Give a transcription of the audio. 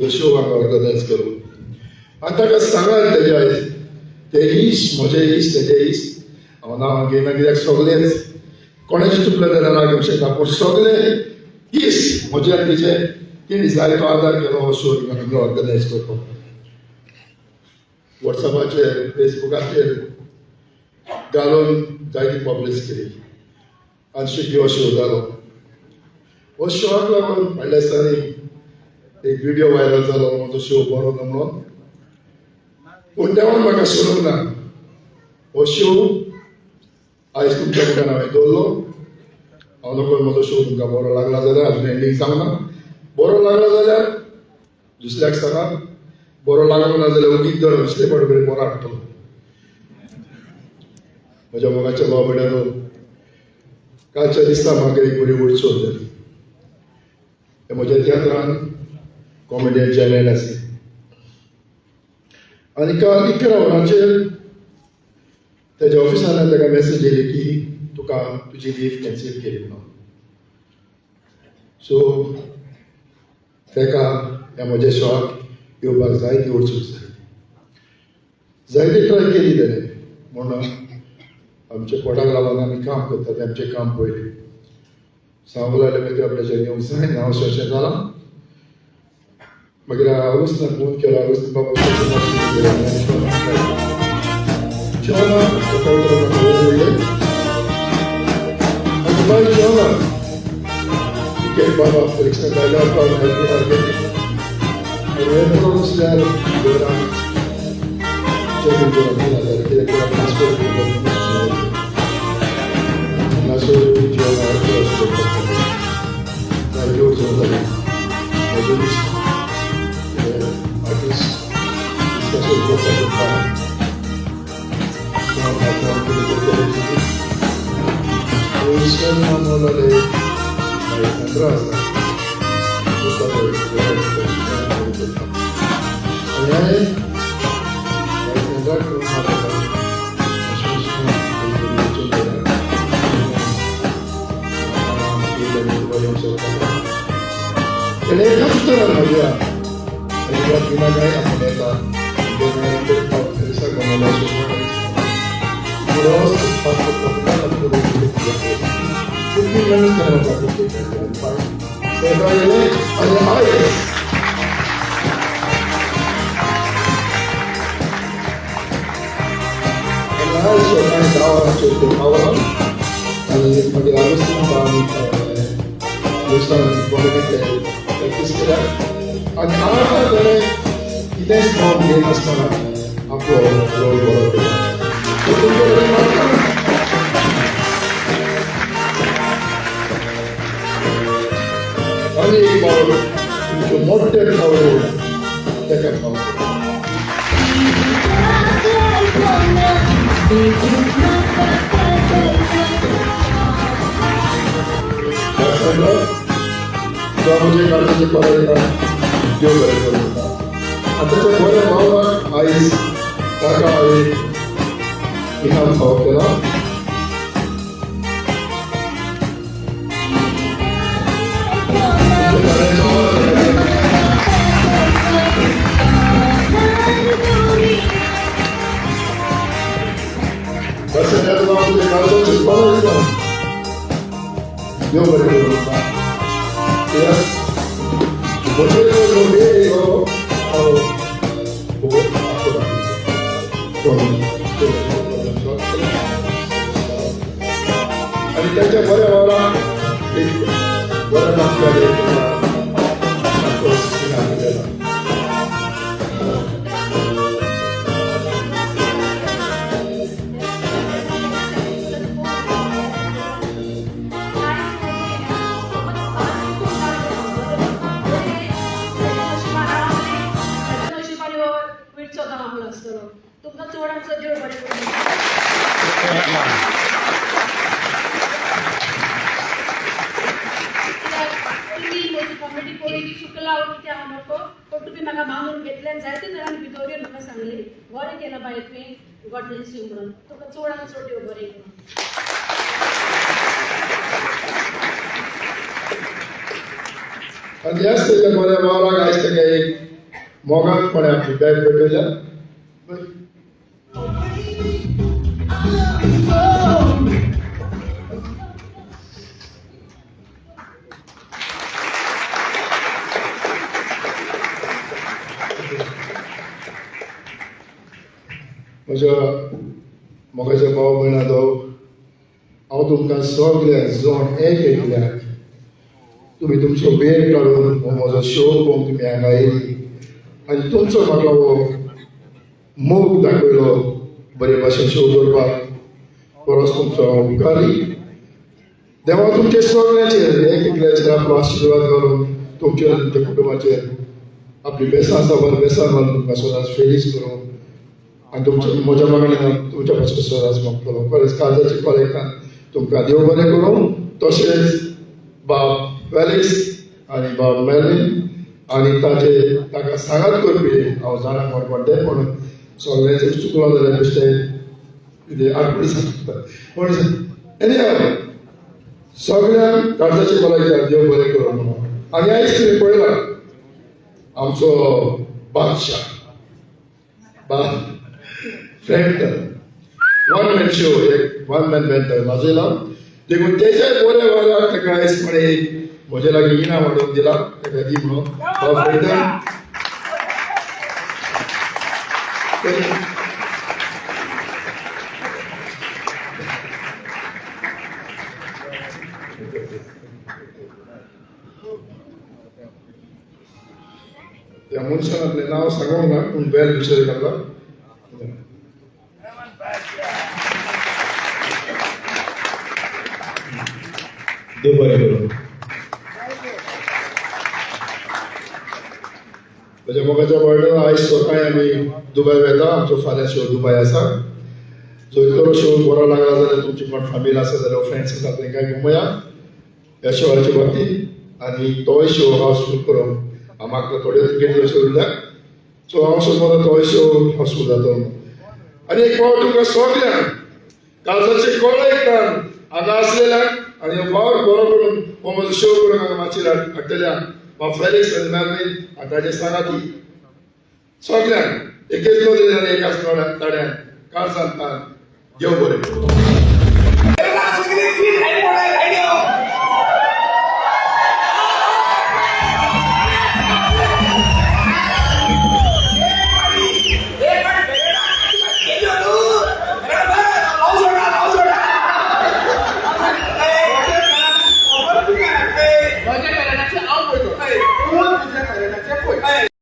Show हांगा organise करूं आनी ताका सांगात तेजे आयज ते इश्ट म्हजे इश्ट तेजे इश्ट हांव नांव घेयना कित्याक सगळेच कोणाचें चुकलें जाल्यार राग येवंक शकता पूण सगळे इश्ट म्हजे आनी तेजे तेणी जायतो आदार केलो हो शो हांगा ऑर्गनायज करपाक. वॉट्सॅपाचेर फेसबुकाचेर घालून जायती पब्लिश केली आनी शेटी हो शो जालो. हो शोआक लागून फाटल्या दिसांनी एक व्हिडिओ व्हायरल जालो म्हजो शो बरो ना म्हणून, पूण देवान म्हाका सोडूंक ना. हो शो आयज तुमच्या मुखार हांवें दवरलो. हांव नको म्हजो शो तुमकां बरो लागला जाल्यार अजून एंडींग जावंक ना, बरो लागला जाल्यार दुसऱ्याक सांगात, बरो लागलो ना जाल्यार ओगीच दर दुसरे फावट कडेन बरो हाडटलो. म्हज्या मोगाच्या भाव भयणांनो, कालच्या दिसा म्हाका एक बरी उडचण जाली. म्हज्या तियात्रान कॉमेडियन चॅनल आसली आनी काल 11 वरांचेर तेज्या ऑफिसान ताका मॅसेज येयली की तुका तुजी लीव कॅन्सील केली म्हणून. सो ताका ह्या म्हज्या शॉक येवपाक जायती अडचण जाली, जायती ट्राय केली तेणें. म्हणून आमच्या पोटाक लागून आमी काम करता तें आमचें काम पयलें सांगूंक लागलें मागीर आपल्याचें घेवंक जायना अशें अशें जालां. मागीर आगोस्तान फोन केलो, आगोस्तान बाबा जेवणा उडलें आनी मागीर जेवणा टिकेट बाबा परीक्षा काडल्या एअरपोर्टार गेली आनी एअरपोर्टार वचल्यार चॅकीन करून 3000 कित्याक पासपोर्ट हांगासर जेवण एअरपोर्टार जायती अडचण जाली. म्हजे इश्ट आर्टिस्ट डिस्कशन करता करता म्हणलें आसा आनी हांवें तेणें एकाच उतरान म्हज्या काय आपूण येता आनी मागीर प्रॅक्टीस केल्या आनी आतां ताणें कितेंच नांव घेयनासतना आपलो रोल बरो केला. आनी एक फावट तुमच्यो मोठे फावट ताका फावट तो म्हजे काळजाचे परायता देव बरें करूं. आनी ताच्या बऱ्या भावाक आयज ताका हांवें इनाम फावो केला. काळजाचे परायता देव बरें करूं. आनी ताच्या बऱ्या वावराक एक बऱ्या नाटकाक इनाम दिला. तुमकां चड आमचो देव बरें करूं. तुमी म्हजी कॉमेडी पळयली चुकला कितें हांव नको, पूण तुमी म्हाका मानून घेतलें आनी जायते जाणांनी भितर येवन म्हाका सांगलें बरें केलां बाय तुवें, गॉड ब्लेस you म्हणून. तुमकां चड आनी चड देव बरें करूं. आनी ह्याच तेच्या बऱ्या वावराक आयज ताका एक मोगान कोणें आपली बॅग पेटयल्या. म्हज्या मोगाच्या भाव भयणा हांव तुमकां सगळ्या जण एक एकल्याक तुमी तुमचो वेळ काडून हो म्हजो शो पळोवंक तुमी हांगा आयली आनी तुमचो म्हाका हो मोग दाखयलो बरे भाशेन शो करपाक परस तुमचो हांव उपकारी. देवा तुमचे सगळ्यांचेर एक एकल्याचेर आपलो आशिर्वाद घालून तुमचेर तुमच्या कुटुंबाचेर आपली बेसां साबार बेसां घालून तुमकां सदांच फेरीस करूं आनी तुमच्या म्हज्या मागण्या तुमच्या पासून सदांच मागतलो. खरेंच काळजाचे कॉलेकान तुमकां देव बरें करूं. तशेंच बाब फेलिक्स आनी बाब मेर्लीन आनी ताचे ताका सांगात करपी हांव जाणा कोण कोण ते पूण सगळ्यांचे चुकलो जाल्यार बेश्टे कितें आडखळी सांगता पूण एनी सगळ्यांक काळजाचे कॉलेकान देव बरें करूं म्हणून. आनी आयज तुमी पळयला आमचो बादशाह बाब फ्रँकटन वन मॅन शो एक वन मॅन बँड वाजयला देखून तेच्या बऱ्या वाऱ्याक ताका आयज कोणें एक म्हजे लागीं इनाम हाडून दिला ताका दी म्हणून बाब फ्रँकटन. त्या मनशान आपलें नांव सांगूंक ना पूण बेल विशय घातला. देव बरें करूं. म्हज्या मोगाच्या बर्डर आयज सकाळी आमी दुबय वेता. आमचो फाल्यां शो दुबय आसा. जर तर शो बरो लागला जाल्यार तुमची कोण फामील आसा जाल्यार फ्रेंड्स आसा तांकां घुमया ह्या शोवाचे बाबतींत आनी तोय शो हाउसफूल करूंक हांव म्हाका थोड्यो तिकेटी अश्यो उरल्या सो हांव समज तोय शो हाउसफूल जातलो. आनी एक फावट तुमकां सगल्यांक काळजाचे कळयतान हांगा आसलेल्यांक आनी वावर बरो करून हो म्हजो शो करूंक हांगा माचयेर हाडटल्यांक बाब फेलिक्स आनी मेर्लीन आनी ताजे सांगाती सगल्यांक एकेच नदरेन आनी एकाच ताड्यान काळजान तान देव बरें करूं.